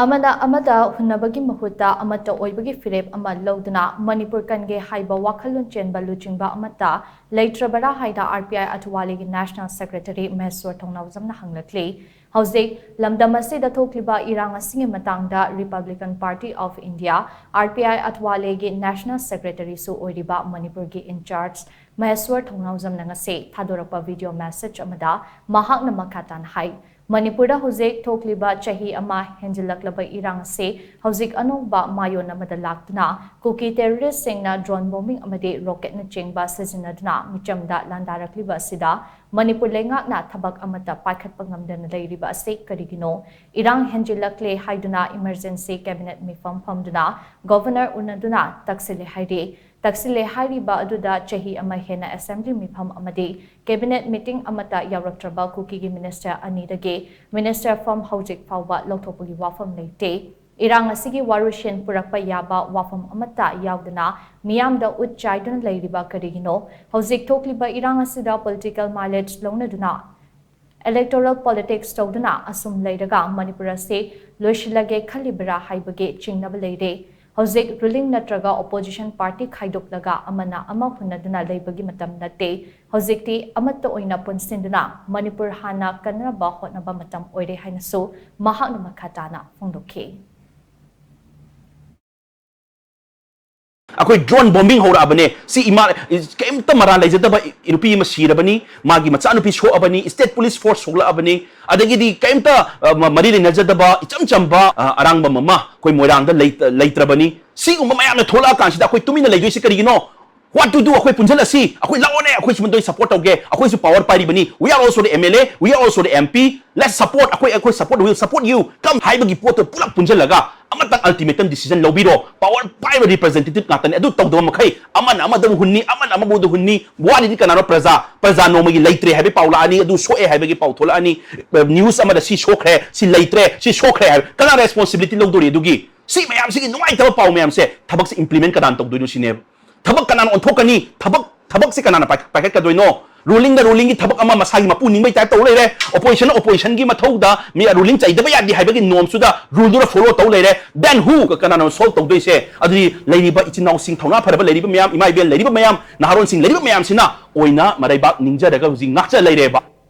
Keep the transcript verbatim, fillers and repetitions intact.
ꯑꯃꯅ ꯑꯃꯗ ꯍꯨꯟꯅꯕꯒꯤ ꯃꯍꯨꯠꯇ ꯑꯃꯠꯇ ꯑꯣꯏꯕꯒꯤ ꯐꯤꯔꯦꯞ ꯑꯃ ꯂꯧꯗꯨꯅ ꯃꯅꯤꯄꯨꯔ ꯀꯟꯒꯦ ꯍꯥꯏꯕ ꯋꯥꯈꯜꯂꯣꯟ ꯆꯦꯟꯕ ꯂꯨꯆꯤꯡꯕ ꯑꯃꯠꯇ ꯂꯩꯇ꯭ꯔꯕꯔꯥ ꯍꯥꯏꯅ ꯑꯥꯔ ꯄꯤ ꯑꯥꯏ ꯑꯊꯋꯥꯂꯦꯒꯤ ꯅꯦꯁꯅꯦꯜ ꯁꯦꯀ꯭ꯔꯦꯇꯔꯤ ꯃꯍꯦꯁ꯭ꯋꯔ ꯊꯧꯅꯥꯎꯖꯝꯅ ꯍꯪꯂꯛꯂꯤ꯫ ꯍꯧꯖꯤꯛ ꯂꯝꯗꯝ ꯑꯁꯤꯗ ꯊꯣꯛꯂꯤꯕ ꯏꯔꯥꯡ ꯑꯁꯤꯒꯤ ꯃꯇꯥꯡꯗ republican party of India, R P I ꯑꯊꯋꯥꯂꯦꯒꯤ ꯅꯦꯁꯅꯦꯜ ꯁꯦꯀ꯭ꯔꯦꯇꯔꯤꯁꯨ ꯑꯣꯏꯔꯤꯕ ꯃꯅꯤꯄꯨꯔꯒꯤ ꯏꯟꯆꯥꯔꯖ ꯃꯍꯦꯁ꯭ꯋꯔ ꯊꯧꯅꯥꯎꯖꯝꯅ ꯉꯁꯤ ꯊꯥꯗꯣꯔꯛꯄ ꯚꯤꯗꯤꯑꯣ ꯃꯦꯁꯦꯖ ꯑꯃꯗ ꯃꯍꯥꯛꯅ ꯃꯈꯥ ꯇꯥꯅ ꯍꯥꯏ, ꯃꯅꯤꯄꯨꯔꯗ ꯍꯧꯖꯤꯛ ꯊꯣꯛꯂꯤꯕ ꯆꯍꯤ ꯑꯃ ꯍꯦꯟꯖꯤꯜꯂꯛꯂꯕ ꯏꯔꯥꯡ ꯑꯁꯤ ꯍꯧꯖꯤꯛ ꯑꯅꯧꯕ ꯃꯥꯌꯣꯟ ꯑꯃꯗ ꯂꯥꯛꯇꯨꯅ ꯀꯨꯀꯤ ꯇꯦꯔꯣꯔꯤꯁꯁꯤꯡꯅ ꯗ꯭ꯔꯣꯟ ꯕꯣꯝꯕꯤꯡ ꯑꯃꯗꯤ ꯔꯣꯀꯦꯠꯅꯆꯤꯡꯕ ꯁꯤꯖꯤꯟꯅꯗꯨꯅ ꯃꯤꯆꯝꯗ ꯂꯥꯟꯗꯥꯔꯛꯂꯤꯕ ꯑꯁꯤꯗ ꯃꯅꯤꯄꯨꯔ ꯂꯩꯉꯥꯛꯅ ꯊꯕꯛ ꯑꯃꯠꯇ ꯄꯥꯏꯈꯠꯄ ꯉꯝꯗꯅ ꯂꯩꯔꯤꯕ ꯑꯁꯤ ꯀꯔꯤꯒꯤꯅꯣ? ꯏꯔꯥꯡ ꯍꯦꯟꯖꯤꯜꯂꯛꯂꯦ ꯍꯥꯏꯗꯨꯅ ꯏꯃꯔꯖꯦꯟꯁꯤ ꯀꯦꯕꯤꯅꯦꯠ ꯃꯤꯐꯝ ꯐꯝꯗꯨꯅ ꯒꯣꯚꯔꯅꯔ ꯎꯅꯗꯨꯅ ꯇꯛꯁꯤꯜꯂꯦ ꯍꯥꯏꯔꯤ꯫ ꯇꯛꯁꯤꯜꯂꯦ ꯍꯥꯏꯔꯤꯕ ꯑꯗꯨꯗ ꯆꯍꯤ ꯑꯃ ꯍꯦꯟꯅ ꯑꯦꯁꯦꯝꯕ꯭ꯂꯤ ꯃꯤꯐꯝ ꯑꯃꯗꯤ ꯀꯦꯕꯤꯅꯦꯠ ꯃꯤꯇꯤꯡ ꯑꯃꯠꯇ ꯌꯥꯎꯔꯛꯇ꯭ꯔꯕ ꯀꯨꯀꯤꯒꯤ ꯃꯤꯅꯤꯁꯇꯔ ꯑꯅꯤꯗꯒꯤ ꯃꯤꯅꯤꯁꯇꯔ ꯐꯝ ꯍꯧꯖꯤꯛ ꯐꯥꯎꯕ ꯂꯧꯊꯣꯛꯄꯒꯤ ꯋꯥꯐꯝ ꯂꯩꯇꯦ꯫ ꯏꯔꯥꯡ ꯑꯁꯤꯒꯤ ꯋꯥꯔꯣꯏꯁꯤꯟ ꯄꯨꯔꯛꯄ ꯌꯥꯕ ꯋꯥꯐꯝ ꯑꯃꯠꯇ ꯌꯥꯎꯗꯅ ꯃꯤꯌꯥꯝꯗ ꯎꯠ ꯆꯥꯏꯗꯨꯅ ꯂꯩꯔꯤꯕ ꯀꯔꯤꯒꯤꯅꯣ? ꯍꯧꯖꯤꯛ ꯊꯣꯛꯂꯤꯕ ꯏꯔꯥꯡ ꯑꯁꯤꯗ ꯄꯣꯂꯤꯇꯤꯀꯦꯜ ꯃꯥꯏꯂꯦꯖ ꯂꯧꯅꯗꯨꯅ, ꯏꯂꯦꯛꯇꯣꯔꯦꯜ ꯄꯣꯂꯤꯇꯤꯛꯁ ꯇꯧꯗꯨꯅ ꯑꯁꯨꯝ ꯂꯩꯔꯒ ꯃꯅꯤꯄꯨꯔ ꯑꯁꯤ ꯂꯣꯏꯁꯤꯜꯂꯒꯦ ꯈꯜꯂꯤꯕꯔꯥ ꯍꯥꯏꯕꯒꯤ ꯆꯤꯡꯅꯕ ꯂꯩꯔꯦ꯫ ꯍꯧꯖꯤꯛ ꯔꯨꯂꯤꯡ ꯅꯠꯇ꯭ꯔꯒ ꯑꯣꯄꯣꯖꯤꯁꯟ ꯄꯥꯔꯇꯤ ꯈꯥꯏꯗꯣꯛꯂꯒ ꯑꯃꯅ ꯑꯃ ꯍꯨꯟꯅꯗꯨꯅ ꯂꯩꯕꯒꯤ ꯃꯇꯝ ꯅꯠꯇꯦ꯫ ꯍꯧꯖꯤꯛꯇꯤ ꯑꯃꯠꯇ ꯑꯣꯏꯅ ꯄꯨꯟꯁꯤꯟꯗꯨꯅ ꯃꯅꯤꯄꯨꯔ ꯍꯥꯟꯅ ꯀꯟꯅꯕ ꯍꯣꯠꯅꯕ ꯃꯇꯝ ꯑꯣꯏꯔꯦ ꯍꯥꯏꯅꯁꯨ ꯃꯍꯥꯛꯅ ꯃꯈꯥ ꯇꯥꯅ ꯐꯣꯡꯗꯣꯛꯈꯤ꯫ ꯑꯩꯈꯣꯏ ꯗ꯭ꯔꯣꯟ ꯕꯣꯝꯕꯤꯡ ꯍꯧꯔꯛꯑꯕꯅꯦ꯫ ꯁꯤ ꯏꯃꯥ, ꯀꯩꯝꯇ ꯃꯔꯥꯜ ꯂꯩꯖꯗꯕ ꯅꯨꯄꯤ ꯑꯃ ꯁꯤꯔꯕꯅꯤ, ꯃꯥꯒꯤ ꯃꯆꯥꯅꯨꯄꯤ ꯁꯣꯛꯑꯕꯅꯤ, ꯁ꯭ꯇꯦꯠ ꯄꯨꯂꯤꯁ ꯐꯣꯔꯁ ꯁꯣꯛꯂꯛꯑꯕꯅꯤ, ꯑꯗꯒꯤꯗꯤ ꯀꯩꯝꯇ, ꯑ, ꯃ-, ꯃꯔꯤ ꯂꯩꯅꯖꯗꯕ ꯏꯆꯝ ꯆꯝꯕ, ꯑ, ꯑꯔꯥꯡꯕꯝ ꯑꯃ ꯑꯩꯈꯣꯏ ꯃꯣꯏꯔꯥꯡꯗ ꯂꯩ-, ꯂꯩꯇ꯭ꯔꯕꯅꯤ꯫ ꯁꯤꯒꯨꯝꯕ ꯃꯌꯥꯝꯅ ꯊꯣꯛꯂꯛꯑꯀꯥꯟꯁꯤꯗ ꯑꯩꯈꯣꯏ ꯇꯨꯃꯤꯟꯅ ꯂꯩꯗꯣꯏꯁꯤ ꯀꯔꯤꯒꯤꯅꯣ? What to do? ꯑꯩꯈꯣꯏ ꯄꯨꯟꯁꯤꯜꯂꯁꯤ, ꯑꯩꯈꯣꯏ ꯂꯥꯛꯑꯣꯅꯦ, ꯑꯩꯈꯣꯏꯁꯨ ꯃꯗꯨꯒꯤ ꯁꯄꯣꯔꯠ ꯇꯧꯒꯦ, ꯑꯩꯈꯣꯏꯁꯨ power ꯄꯥꯏꯔꯤꯕꯅꯤ, we are also the M L A, we are also the M P, let's support, ꯑꯩꯈꯣꯏ, ꯑꯩꯈꯣꯏ support, will support you, come ꯍꯥꯏꯕꯒꯤ ꯄꯣꯠꯇꯣ ꯄꯨꯂꯞ ꯄꯨꯟꯁꯤꯜꯂꯒ ꯑꯃꯇꯪ ꯑꯜꯇꯤꯃꯦꯇꯝ ꯗꯤꯁꯤꯖꯟ ꯂꯧꯕꯤꯔꯣ꯫ ꯄꯥꯋꯔ ꯄꯥꯏꯕ ꯔꯤꯄ꯭ꯔꯖꯦꯟꯇꯦꯇꯤꯚ ꯉꯥꯛꯇꯅꯤ꯫ ꯑꯗꯨ ꯇꯧꯗꯕ ꯃꯈꯩ ꯑꯃꯅ ꯑꯃꯗ ꯑꯃꯨꯛ ꯍꯨꯟꯅꯤ, ꯑꯃꯅ ꯑꯃꯕꯨꯗ ꯍꯨꯟꯅꯤ꯫ ꯋꯥꯔꯤꯗꯤ ꯀꯅꯥꯅꯣ? ꯄ꯭ꯔꯖꯥ꯫ ꯄ꯭ꯔꯖꯥ ꯅꯣꯡꯃꯒꯤ ꯂꯩꯇ꯭ꯔꯦ ꯍꯥꯏꯕꯒꯤ ꯄꯥꯎ ꯂꯥꯛꯑꯅꯤ, ꯑꯗꯨ ꯁꯣꯛꯑꯦ ꯍꯥꯏꯕꯒꯤ ꯄꯥꯎ ꯊꯣꯛꯂꯛꯑꯅꯤ, ꯅ꯭ꯌꯨꯁ ꯑꯃꯗ ꯁꯤ ꯁꯣꯛꯈ꯭ꯔꯦ, ꯁꯤ ꯂꯩꯇ꯭ꯔꯦ, ꯁꯤ ꯁꯣꯛꯈ꯭ꯔꯦ ꯍꯥꯏꯕ꯫ ꯀꯅꯥ ꯔꯦꯁꯄꯣꯟꯁꯤꯕꯤꯂꯤꯇꯤ ꯂꯧꯗꯣꯔꯤ ꯑꯗꯨꯒꯤ? ꯁꯤ ꯃꯌꯥꯝꯁꯤꯒꯤ ꯅꯨꯡꯉꯥꯏꯇꯕ ꯄꯥꯎ ꯃꯌꯥꯝꯁꯦ ꯊꯕꯛꯁꯦ ꯏꯝꯄ꯭ꯂꯤꯃꯦꯟ ꯀꯅꯥꯅ ꯇꯧꯗꯣꯏꯅꯣ ꯁꯤꯅꯦꯕ꯫ ꯊꯕꯛ ꯀꯅꯥꯅ ꯑꯣꯟꯊꯣꯛꯀꯅꯤ? ꯊꯕꯛ, ꯊꯕꯛꯁꯤ ꯀꯅꯥꯅ ꯄꯥꯏꯈꯠ-, ꯄꯥꯏꯈꯠꯀꯗꯣꯏꯅꯣ? Rulingꯗ rulingꯒꯤ ꯊꯕꯛ ꯑꯃ ꯃꯁꯥꯒꯤ ꯃꯄꯨ ꯅꯤꯡꯕꯩ type ꯇꯧ ꯂꯩꯔꯦ, oppositionꯅ oppositionꯒꯤ ꯃꯊꯧꯗ ꯃꯤ ruling ꯆꯩꯗꯕ ꯌꯥꯗꯦ ꯍꯥꯏꯕꯒꯤ normꯁꯇꯨꯗ ruleꯗꯨꯗ follow ꯇꯧ ꯂꯩꯔꯦ, then who? ꯀꯅꯥꯅꯣ solve ꯇꯧꯗꯣꯏꯁꯦ? ꯑꯗꯨꯗꯤ ꯂꯩꯔꯤꯕ ꯏꯆꯤꯟ ꯏꯅꯥꯎꯁꯤꯡ, ꯊꯧꯅꯥ ꯐꯔꯕ ꯂꯩꯔꯤꯕ ꯃꯌꯥꯝ, ꯏꯃꯥ ꯏꯕꯦꯜ ꯂꯩꯔꯤꯕ ꯃꯌꯥꯝ, ꯅꯍꯥꯔꯣꯟꯁꯤꯡ ꯂꯩꯔꯤꯕ ꯃꯌꯥꯝꯁꯤꯅ ꯑꯣꯏꯅ ꯃꯔꯩꯕꯥꯛ ꯅꯤꯡꯖꯔꯒ ꯍꯧꯖꯤꯛ ꯉꯥꯛꯆ ꯂꯩꯔꯦꯕ꯫